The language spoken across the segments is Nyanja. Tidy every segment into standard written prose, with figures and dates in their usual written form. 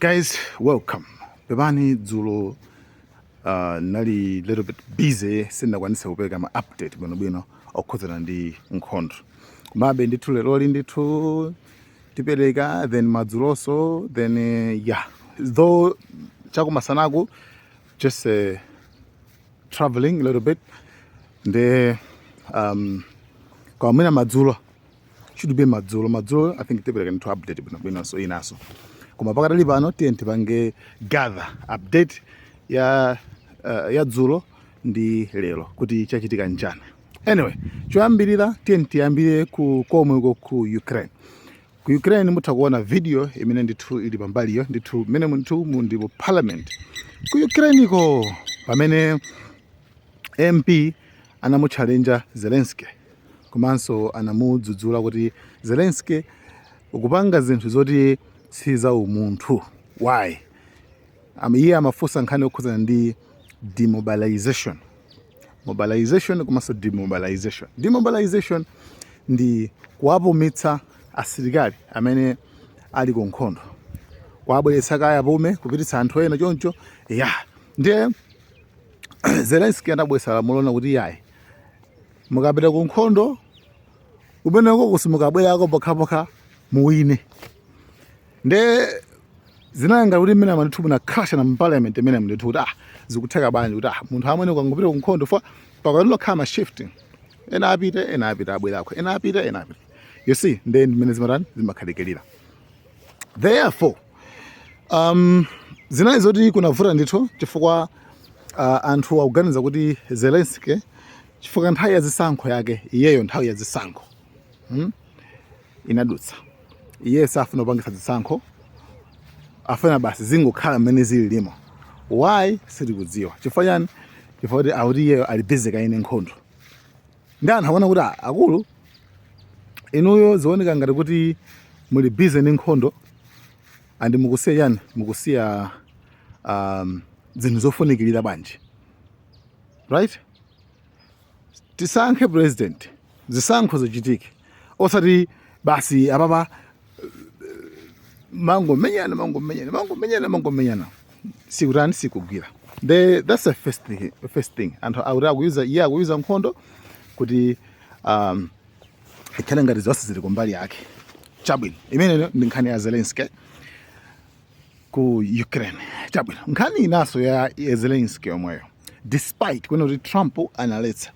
Guys, welcome. Pepani dzulo nali little bit busy, sindinakwanitse kupereka ma update bwinobwino okhudzana ndi nkhondo. Komabe ndithu leroli ndithu tipereka, then madzuloso, then yeah, though chakumasanaku just traveling a little bit nde koma mwina madzulo, should be madzulo, madzulo I think tipereka ndithu update bwinobwinonso inaso. Koma pakatali pano tiye tipange gather update ya dzulo ndi lero kuti chachitika nchani. Anyway, choyambirira tiye tiyambire ku komwe uko ku Ukraine. Ku Ukraine mutha kuona video imene ndithu ili pambaliyo ndithu mmene ndithu mu ndi mu parliament ku Ukraine ko, pamene MP anamutchalenja Zelensky komanso anamudzudzula kuti Zelensky ukupanga zinthu zoti si za umunthu. Why? Iye amafunsa nkhani yokhudzana ndi demobilization, mobilization komanso demobilization. Demobilization ndi kuwapumitsa asilikali amene ali ku nkhondo, kuwabweretsa kaya apume, kupititsa anthu ena choncho ya. Ndiye Zelensky anabweretsa lamulo lona kuti yayi, mukapita ku nkhondo kumeneko kusimukabwerako pokhapokha muwine. Nde zinali ngati kuti mmene amandithu muna clash na parliament imene ndithu kuti ah, zikutheka bwanji kuti ah, munthu amene ukangopita ku nkhondo fa pakati lokhala ma shifting, ena apite, ena apite, abwerako, ena apite, ena apite, you see? Nde mmene zimatani zimakhalikirira. Therefore zinali zoti kunavuta ndithu chifukwa anthu akuganiza kuti Zelensky, chifukwa nthawi ya zisankho yake iyeyo, nthawi ya zisankho inadutsa, iye safuna kupangitsa zisankho, afuna basi zingokhala mmene zililimo. Why? Sitikudziwa chifukwa chani. Chifukwa kuti akuti iyeyo ali busy kaine nkhondo. Ndi anthu akuona kuti ah, akulu inuyo zioneka ngati kuti muli busy ndi nkhondo and mukusiya chani, mukusiya zinthu zofunikirira bwanji, right? Tisankhe president, zisankho zichitike, osati basi apapa mangomenyana, mangomenyana, mangomenyana, mangomenyana, sikutani, sikugwira. That's the first thing, first thing anthu akuti akuyuza, iye akuyuza nkhondo kuti ikhale ngati zonse zili kumbali yake. Chabwino, imeneyo ndi nkhani ya Zelensky ku Ukraine. Chabwino, nkhani inaso ya Zelensky yomweyo, despite kwene kuti Trump analetsa,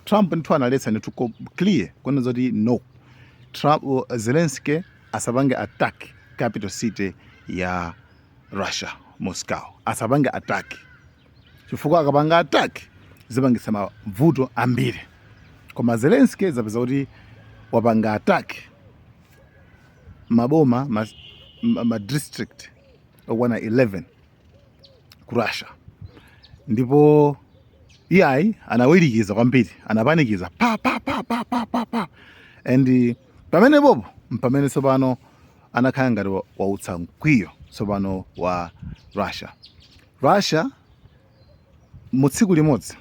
Trump ndithu analetsa ndithu clear kwene zoti no, Trump, Zelensky asapange attack capital city ya Russia, Moscow, asapange attack chifukwa akapanga attack zipangitsa mavuto ambiri. Koma Zelensky zapeza kuti wapanga attack maboma ma district okwana 11 ku Russia, ndipo iyayi, anawirikiza kwambiri, anapanikiza pa pa pa pa pa pa pa, and pamene popo mpamene tsopano anakhala ngati wautsa mkwiyo tsopano wa Russia. Russia mu tsiku limodzi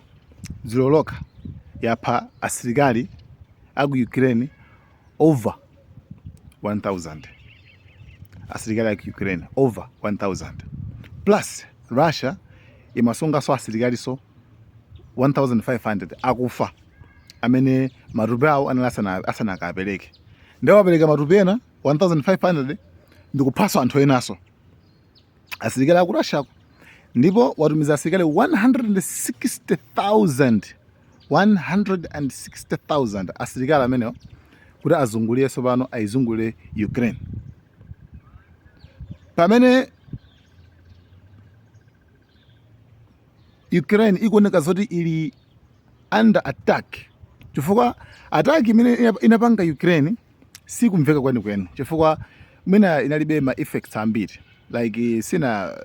dzulo lokha yapha asilikali aku Ukraine over 1000, asilikali aku Ukraine over 1000, plus Russia imasunganso asilikaliso 1500 akufa amene matupi awo anali asanakapereke. Ndiwo apereka matupi ena 1500 ndikuphaso anthu enaso asilikali aku Russiako, ndipo watumiza asilikali 160,000, 160,000 asilikali amenewo kuti azungulire tsopano, ayizungulire Ukraine, pamene Ukraine ikuoneka zoti ili under attack, chifukwa attack imene inapanga Ukraine sikumveka kwenikweni chifukwa mwina inalibe ma effects ambiri, like sina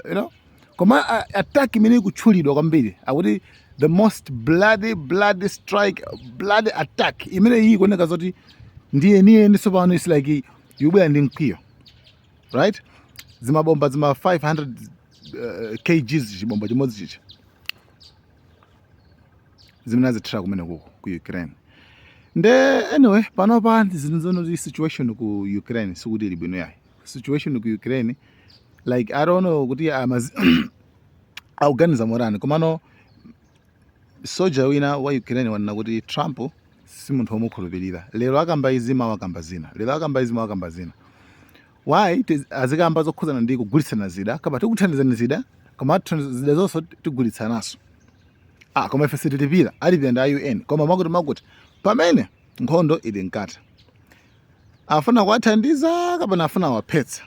koma attack imene ikutchulidwa kwambiri akuti the most bloody, bloody strike, bloody attack imene iyi ikuoneka zoti ndiye niyeni tsopano is like yubwera ndi mkwiyo, right? Zimabomba zima 500 kgs chibomba chimodzi chicha zimene azithira kumene kuko ku Ukraine. Nde anyway, panopa zinthu zono, situation ku Ukraine sikuti ili bwino yayi. Situation ku Ukraine Like, I don't know kuti akuganiza motani, komano soja wina wa Ukraine wanena kuti Trump si munthu womukhulupirira. Lero akamba izi, mawa akamba zina. Lero akamba izi, mawa akamba zina. Why azikamba zokhuzana ndi kugulitsana zida, kapa tikuthandizani zida, koma zida zonso tigulitsanaso, ah, koma ife sitilipira, alipira ndi a UN, koma makuti makuti pamene nkhondo ili mkati, afuna kuwathandiza kapena afuna awaphetsa,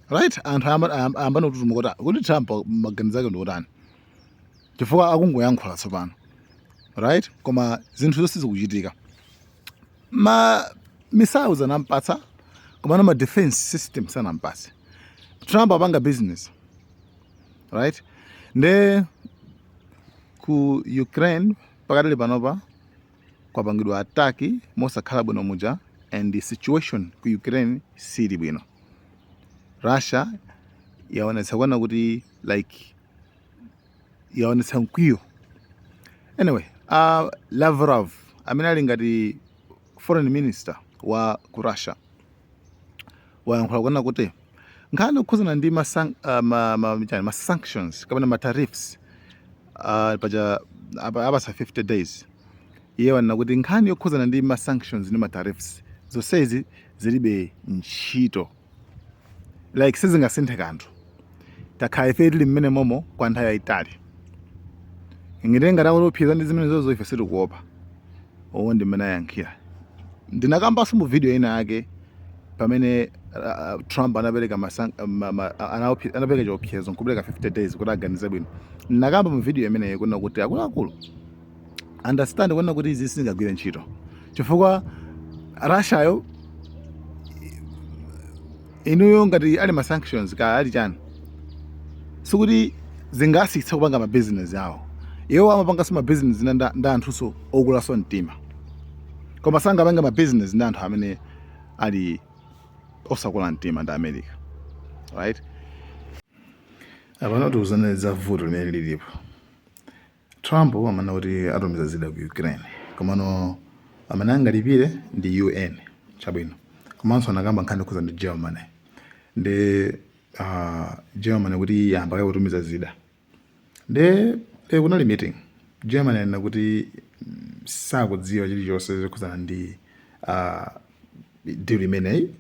right? Anthu ayamba kututuma kuti Trump maganizo ake ndiotani, chifukwa akungoyankhula tsopano, right? Koma zinthu zonse zikuchitika, ma missiles anampatsa, koma ma defense system sanampatse. Trump apanga business, right? Nde ku Ukraine pakatali panopa kwapangidwa attack mosakhala bwino muja, and the situation ku Ukraine sili bwino. Russia yaonetsa kuona kuti, like, yaonetsa mkwiyo. Anyway, Lavrov amene ali ngati foreign minister wa ku Russia wayankhula kuona kuti nkhani yokhuzana ndi ma sanctions kapena ma tariffs, paja apasa 50 days. Iye wanena kuti nkhani yokhuzana ndi ma sanctions ndi ma tariffs zonsezi zilibe ntchito, like, sizingasinthe kanthu. Takhala ife tili mmene momo kwa nthawi yayitali. Ngati akutiopseza ndi zimene zozo, ife sitikuopa. Owo ndi mmene ayankhira. Ndinakambanso mu video ina yake pamene Trump anapereka anapereka chiopsezo nkupereka 50 days kuti aganize bwino. Ndinakamba mu video imeneyi kuna kuti akuluakulu, understand kuona kuti izi sizingagwire ntchito, chifukwa Russiayo inuyo ngati ali ma sanctions ka ali chani, sikuti zingasitse kupanga ma business awo. Iwo amapanganso ma business nda anthunso okulaso mtima, koma sangapanga ma business ndi anthu amene ali osakula mtima ndi America, right? Apano tiuzane za vuto limene lilipo. Trump amene kuti atumiza zida ku Ukraine, komano amene angalipire ndi UN. Chabwino, komanso anakamba nkhani yokhuza ndi Germany, ndi Germany kuti yamba kaye kutumiza zida. Ndi kunali meeting, Germany anena kuti sakudziwa chilichonse zokhuzana ndi deal imeneyi,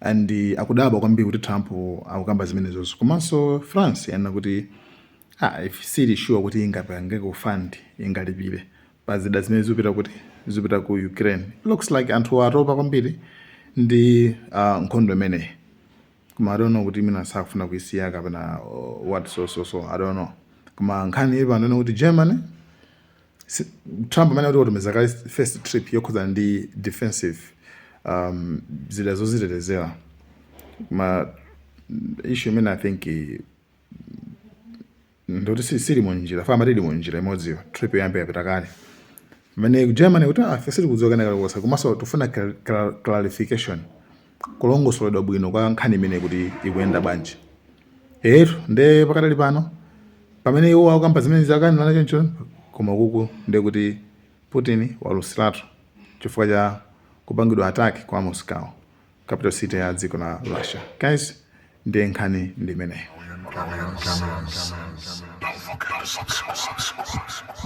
and akudabwa kwambiri kuti Trump akukamba zimenezozo. Komanso France yanena kuti, ah, if sili sure kuti ingapange ku fund, ingalipire pa zida zimene zipita kuti zipita ku Ukraine. Looks like anthu atopa kwambiri ndi nkhondo imeneyi, koma I don't know kuti mina sakufuna kuisiya kapena what. So I don't know, koma nkhani ili pano kuti Germany Trump amene kuti watumiza kale first trip yokhuzana ndi defensive zida zozitetezera. Ma issue imene I think ndoti sili munjira fama, tili munjira imodziyo, trip yoyamba yapita kale. Pamene ku Germany kuti, ah, ife sitikudziwa kena kalikonse, komanso tifuna clarification, kulongosoledwa bwino kwa nkhani imene kuti ikuyenda bwanji. Etu, nde pakatali pano pamene iwo akukamba zimene zakani mana choncho, koma kuku nde kuti Putin walusiratu chifukwa cha kupangidwa attack kwa Moscow, capital city ya dziko la Russia. Guys, ndiye nkhani ndi imeneyi. Don't forget to subscribe.